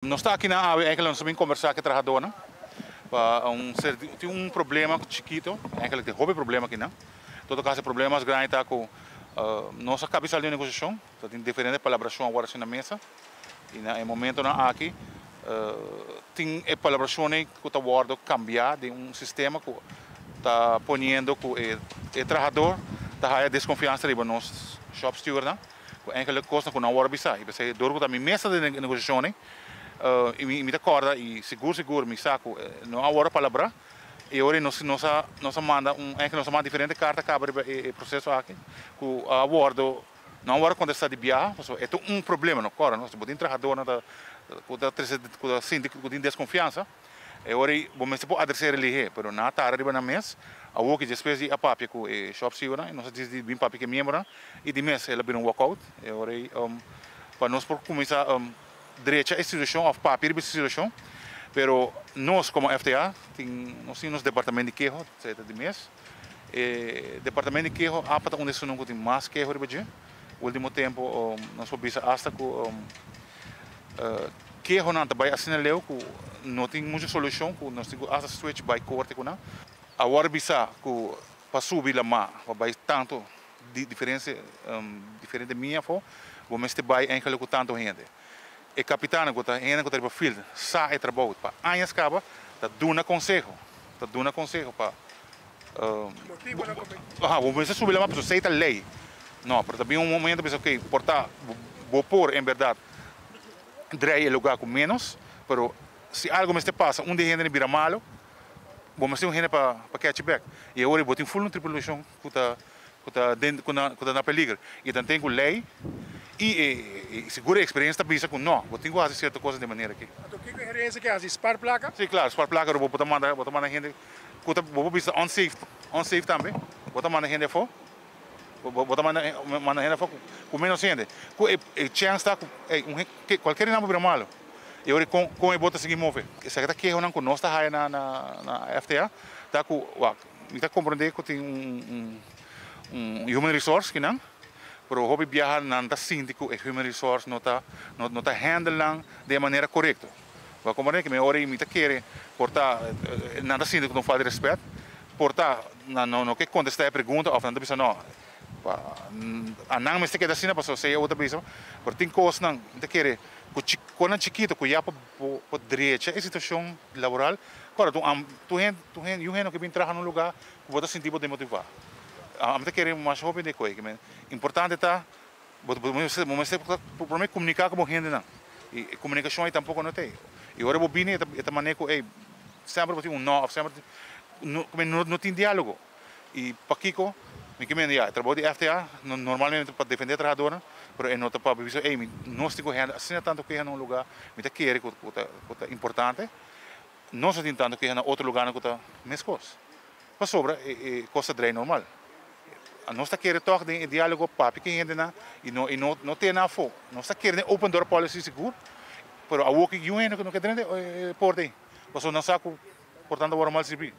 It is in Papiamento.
Nos ta aki na awe eigenlijk nos ta bin kombersá ku e trahadónan pa un ser tin un problema chikito eigenlijk tin hopi problema akinan. Todo kaso e problema mas grandi ta ku nos a kabi sali di un negosiashon ta tin diferente palabrashon a wòrdu hasi na mesa i na e momentonan aki tin e palabrashonnan ku ta wòrdu kambiá den un sistema ku ta poniendo ku e trahadó ta haya deskonfiansa riba nos shopstewardnan. Ku enkele kosnan ku no a wòrdu bisá. I p'esei dor ku ta mi mes ta den e negosiashonnan i mi ta kòrda i sigur sigur mi sa ku no a wòrdu palabrá. I ora nos nos a nos a manda un enkele nos a manda diferente karta kaba riba e proseso aki ku a wòrdu no a wòrdu kontestá di biaha pasobra e ta un problema no kòrda no si bo tin trahadornan ta ku ta trese ku ta sinti ku tin deskonfiansa. E ora ei bo mester por adres'é relihé, pero nan a tarda riba nan mes. Awor ki despues di a papia ku e shòpstewardnan, nos a disidi bin papia ku e miembronan i di mes el a bira un walkout. E ora ei pa nos por kuminsá drecha e situashon òf papia riba e situashon. Pero nos komo FTA tin nos tin nos departamento di keho, esei ta di mes. E departamento di keho apa ta un di esunnan ku tin mas keho riba dje. Ultimo tempu nos por bisa asta ku Kehonan ta bai asina leu ku no tin muchu solushon ku nos tin ku asta switch bai korte ku nan. Awor bisa ku pa subi lamá pa bai tantu di diferensia diferente mia afó bo mester bai enkele ku tantu hende. E kapitannan ku ta hende ku ta riba field sa e trabou pa añas kaba ta duna konseho ta duna konseho pa bo mester subi lamá pasobra esei ta lei. No pero ta bin un momento bisa ok por ta bo por en bèrdat drei e lugar cu menos, pero si algo mester pasa, un di e hende bira malo, bo mester un hende pa pa catch back. Y awor bo tin full un tripulacion cu ta cu ta den cu na cu ta na peliger. Y tan ten cu ley y e sigur e experiencia ta bisa cu no, bo tin cu haci cierto cosnan di e manera aki. Anto kico e gerencia ke haci? Spar placa? Si, claro, spar placa, bo ta manda bo ta manda hende cu ta bo por bisa unsafe, unsafe tambe, bo ta manda hende afo. Bo ta manda manda hende afó ku menos hende. Ku e e chèns ta ku ey un ke kualker di nan por bira malu. I ora kon kon e bot ta sigui move. Esaki ta kehonan ku nos ta haya na na na FTA ta ku wak mi ta komprondé ku tin un un un human resource kinan pero hopi biaha nan ta sinti ku e human resource no ta no no ta handle nan den e manera korekto. Bo a komprondé ke mi ora mi ta kere por ta nan ta sinti ku ta un falta di rèspèt. Por ta nan no ke kontestá e pregunta òf nan ta bisa no, a nan mester keda asina pasobra esei awor ta bisa, pero tin kosnan mi ta kere ku konan chikito ku ya por drecha e situashon laboral. Kòrda tur tur hende tur hende yu hende ku bin traha na un lugá ku bo ta sinti bo demotivá. Ami ta kere masha hopi den e koe. Importante ta bo bo mester promé komuniká ku bo hendenan i e komunikashon ei tampoko no ta ei. I ora bo bini e ta manera ku ei semper bo tin un no òf semper no no tin diálogo. I pakiko mi ke mende ya e trabou di FTA normalmente pa defendé e trahadornan pero e no ta pa bisa ei nos tin ku hende asina tantu keha na un lugá mi ta kere ku ku ta ku ta importante nos no tin tantu keha na otro lugánan ku ta meskos pasobra e e kos ta drei normal. Nos ta kere tòg den e diálogo papia ku e hendenan i no i no no tene afó. Nos ta kere den open door policy sigur pero awor ku yu hende ku no ke drenta e porta ei pasobra nan sa ku por tanto wòrdu mal sirbí.